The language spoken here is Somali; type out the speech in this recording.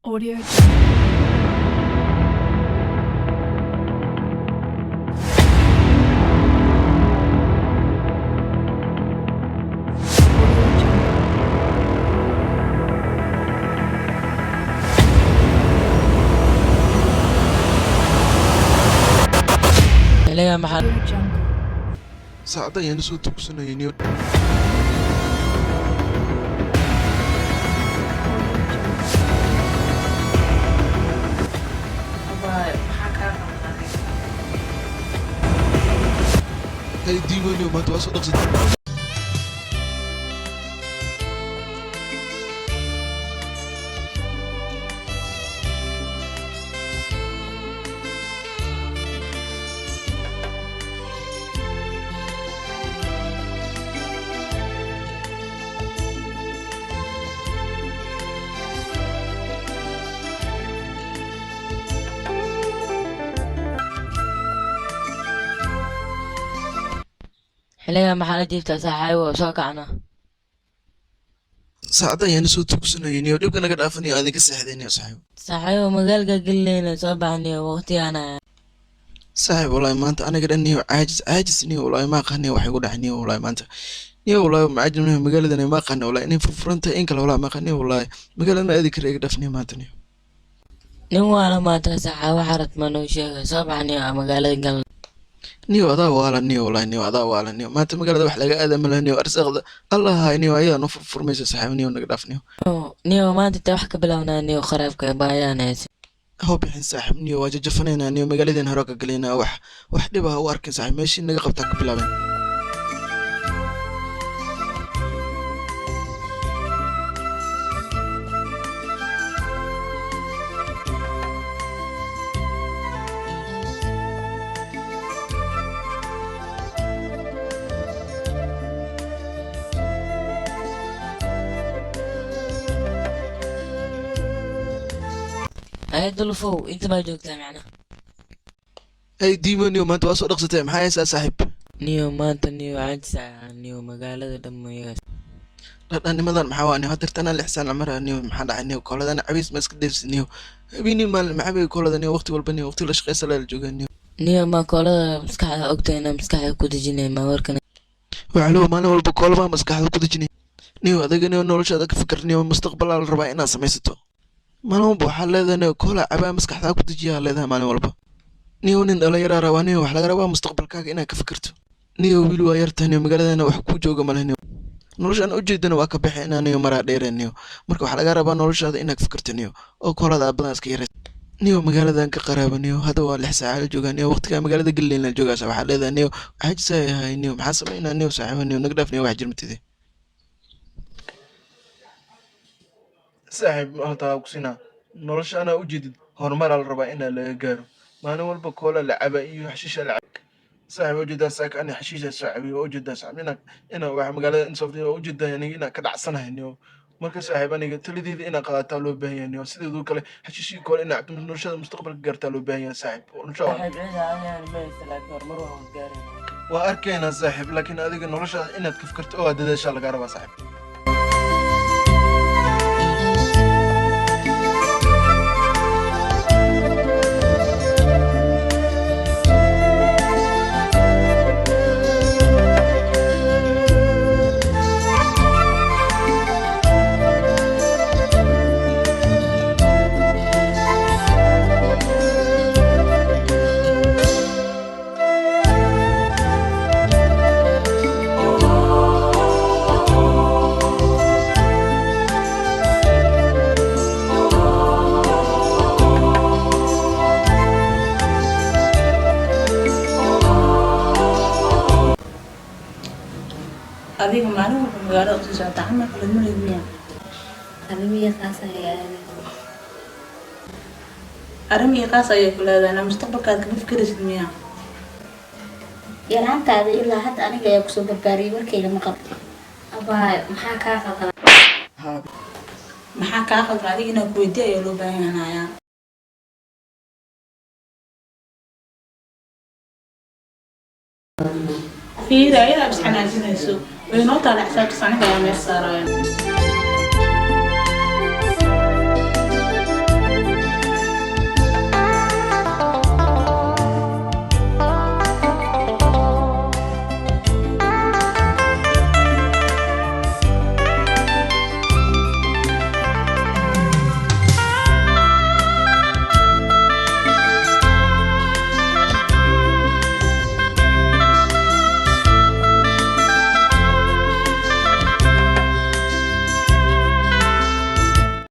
Audio Jungle. Audio Jungle. Xilligan maxaa Audio Jungle. Saacadda ayaanu soo tugsanayniyo. Maxaa kaa qaldanay? Hay diiweyniyo, maanta waa soo dhaqsatay. Xilligan maxaa la jiiftaa, saaxiibo? Soo kacna. Saacadda ayaanu soo tugsanayniyo, dhibka naga dhaafanayo, aadinka seexdayniyo, saaxiib. Saaxiibo, magaalka gelinayna, soo baxniyo waqtigaana. Saaxiib, wallaahi maanta aniga dhan niyo caajis caajis niyo, wallaahi ma aqaaniyo wax igu dhax niyo, wallaahi maanta niyo, wallaahi macaajib niyo, magaaladan ma aqaani, wallaahi inay furfurantahay in kale, wallaahi ma aqaani, wallaahi magaalada ma aadi kara, iga dhaaf niyo maanta niyo. Nin waala maanta, saaxiibo, xarad ma noo sheega? Soo baxniyo, magaalada galna. Niyo adaa waala niyo, wallaahi niyo adaa waala niyo, maanta magaalada wax laga aada malaha niyo, arsaaqda Allah hay niyo, ayadaa noo furfurmaysa, saaxiib niyo, naga dhaaf niyo. Niyo, maanta intee wax ka bilownaa niyo? Kharaabka baayaan hayse. Hoo bixin, saaxiib niyo, waa jajafanaynaa niyo, magaaladeen hore ka galaynaa, wax dhib ah u arkin, saaxiib, meeshii naga qabtaa ka bilaabeen. Hay Dulfow, inta maa joogtaa macna? Ay diimo niyo, maanta waa soo dhaqsatay, maxaa haysaa, saaxiib? Niyo, maanta niyo caajis ah niyo, magaalada dhan iyaga. Dhadhanimadan maxaa waa niyo? Hadirtana 6 saac mara niyo, maxaa dhacay niyo? Kooladana cabiis ma iska dheefsi niyo? Habeenii maalin maxaa bay koolada niyo? Waqti walba niyo, waqti la shaqeysa la joogaa niyo. Niyo, ma koolada maskaxda ogtahay inaan maskaxda ku dejinay, ma warkan? Waxaa maalin walba koolabaa maskaxda ku dejinay niyo, adiga niyo noloshaada ka fikir niyo, mustaqbalaa la rabaa inaad samaysato. Maalin walba waxaa leedahay niyo koola cabaa maskaxdaa ku dejiyaa leedahay maalin walba niyo. Nin dhalinyaraa rabaa niyo, wax laga rabaa mustaqbalkaaga inaad ka fikirto niyo. Wiil waa yartahay niyo, magaaladana wax ku jooga male niyo, noloshaan ujeedana waa ka bixi inaa niyo maraa dheereen niyo. Marka waxaa laga rabaa noloshaada inaad ka fikirto niyo, oo koolada badan iska yaraysa niyo, magaaladan ka qaraaba niyo. Hadda waa 6 saaca la joogaa niyo, waqtigaa magaalada galeyna la joogaa. Waxaa leedahay niyo caajisa yahay niyo, maxaa samaynaa niyo? Saaxiibo niyo, naga dhaaf niyo, wax jirmatide. Saaxiib, haltaa ku sinaa nolosha anaa ujeedid, horumaraa la rabaa inaa laga gaaro. Maalin walba koola la caba iyo xashiisha la caba, saaxiib, ujeedaa saaka ani xashiisha soo cabiy, waa ujeedaa, saaxiib, inaa wax magaalada insoft waa ujeedaa aniga inaa ka dhacsanahay niyo. Marka saaxiib, aniga taladeeda inaa qaadataa loo baahan yahay niyo, sideedoo kale xashiishii koole inaa cabto, noloshada mustaqbalka gaartaa loo baahan yahay, saaxiib, nolosha Saaxiib, cida ayaan maysta, laakiin horumar waan gaarayna. Waa arkaynaa, saaxiib, laakiin adiga noloshaada inaad ka fikirto oo aad dadaashaa lagaa rabaa, saaxiib. Adiga maalin walba magaalada usii socota, camal kale ma leed miya? Arrimihi qaas ayaa aaday. Arrimihii qaas ayay ku leedahay, mustaqbalkaad kama fikiraysid miya? Yaraantaada ilaa hadda aniga ayaa kusoo barbaariyay, warkayga ma qabto. Abaayo, maxaa kaa qaldan? Maxaa kaa qaldan adiga inaa ku weydiiya ayaa loo baahan yahay. Fiiri, ayadaa bis xanaajinayso, way noo taala xisaabtas, aniga ayaa meel saaraya.